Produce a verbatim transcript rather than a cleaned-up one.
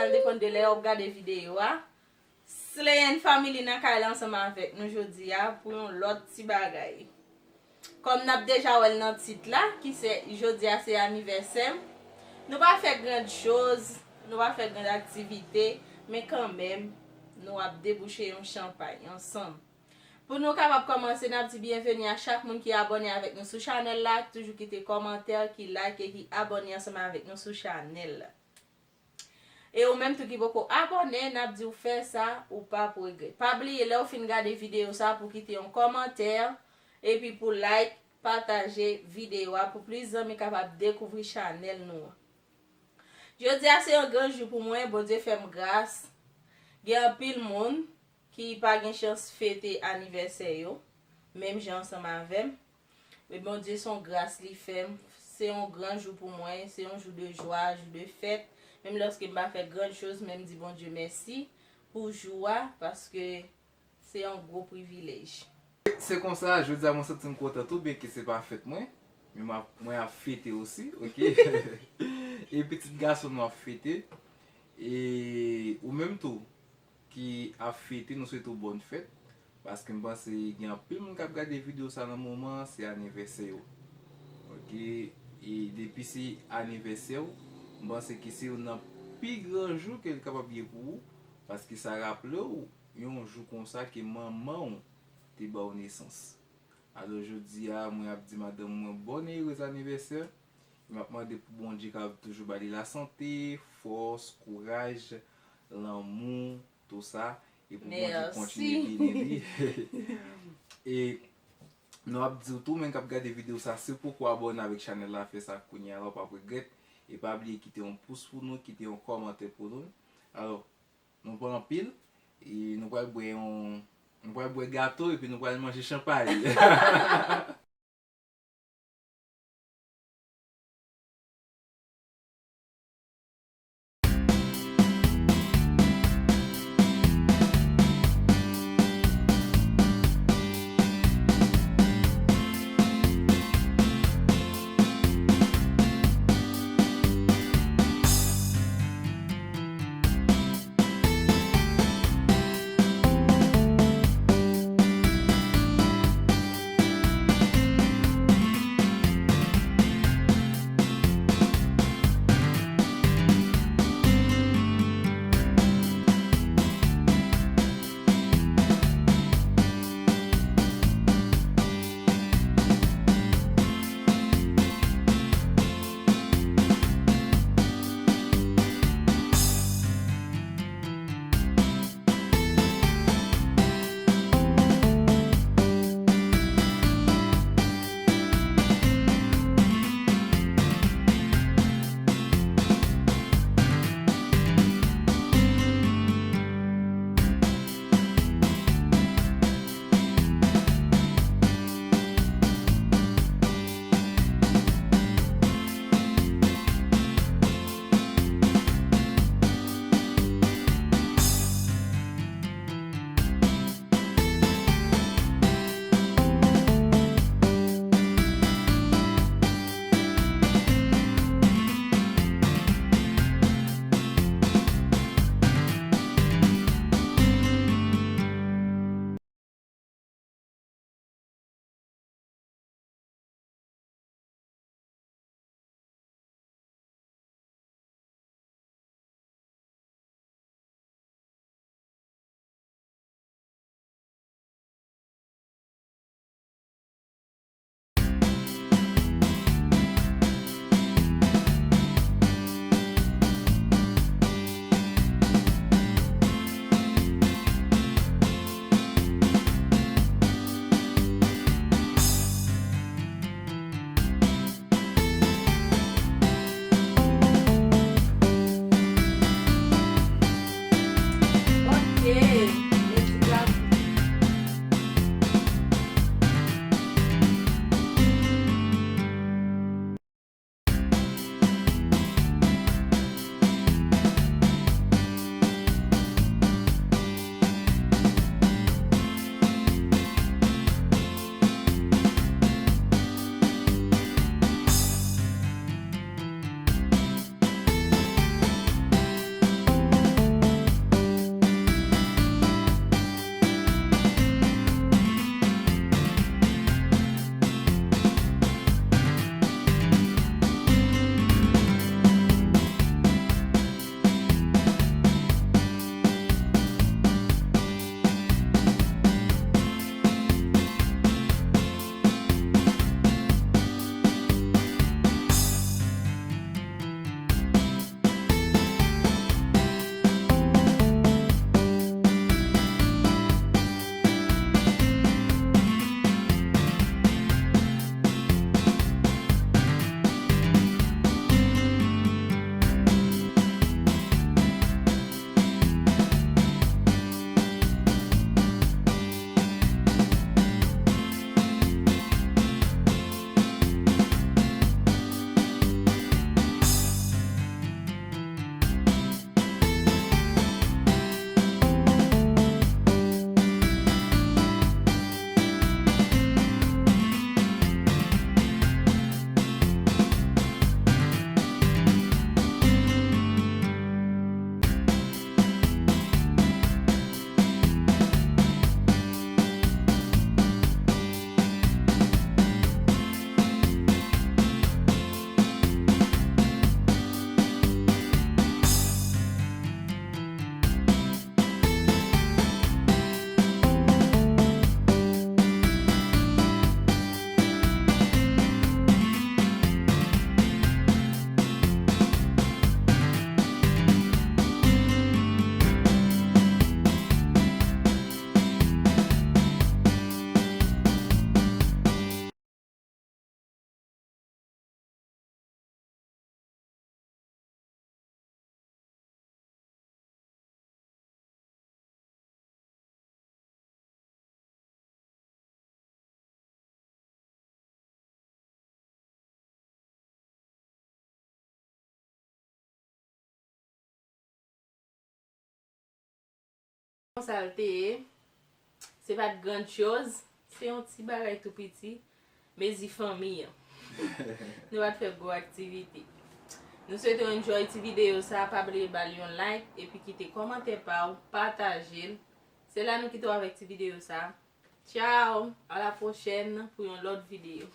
Sa depann de lè w ap gade videyo a. Slay and Family nan kay la ansanm avèk nou jodi a pou yon lòt ti bagay. Kòm n ap deja wè l nan tit la, ki se jodi a se anivèsè m, nou pa fè grand choz, nou pa fè grand aktivite, men kanmenm, nou ap debouche yon chanpay ansanm. Pou nou kapab kòmanse, n ap di byenveni a chak moun ki abòne avèk nou sou chanèl la, ki toujou kite kòmantè, ki like e ki abòne ansanm avèk nou sou chanèl la. E ou menm tou ki poko abòne, n ap di w fè sa, ou p ap regrèt. Pa bliye, lè w fin gade videyo sa, pou kite yon kòmantè, epi pou like, pataje videyo a pou plis zanmi kapab dekouvri chanèl nou an. Jodi a se yon gran jou pou mwen, Bondye fè m gras. Gen anpil moun ki pa gen chans fete anivèsè yo, menm jan ansanm avè m. Men Bondye se yon gras li fè m. Se yon gran jou pou mwen, se yon jou de jwa, jou de fèt. Menm lòske m pa fè gran choz, men m di Bondye mèsi pou jou a, paske se yon gwo privilèj. Se konsa, jodi a mwen santi m kontan tou, byenke se pa fèt mwen, men m ap, mwen ap fete osi, oke? E pitit gason m ap fete. E ou menm tou, ki ap fete, nou swete w bòn fèt. Paske m panse gen anpil moun k ap gade videyo sa nan moman an, se anivèsè yo. Oke, e depi se anivèsè w, m panse ke se youn nan pi gran jou ke l kapab ye pou ou, paske sa raple w yon jou konsa ke manman w te ba w nesans. Alò, jodi a, mwen ap di madanm mwen bòn e erez anivèsè. E m ap mande pou Bondye ka toujou ba li lasante, fòs, kouraj, lanmou, tou sa. E pou Bondye kontinye beni li. E nou ap di w tou, menm k ap gade videyo sa, si w poko abòne avèk chanèl la, fè sa kounye a la, w p ap regrèt. E pa bliye kite yon pous pou nou, kite yon kòmantè pou nou. Alò, nou pa anpil, e nou pral bwè yon, nou pral bwè gato, epi nou pral manje chanpay. Sa l te ye, se pa t grandyòz, se yon ti bagay tou piti, mezi fanmi an. Nou pa t fè gwo aktivite. Nou swete w enjoy ti videyo sa, pa bliye ba l yon like, epi kite kòmantè pa w, pataje l. Se la nou kite w avèk ti videyo sa. Tchao, a la pwochèn pou yon lòt videyo.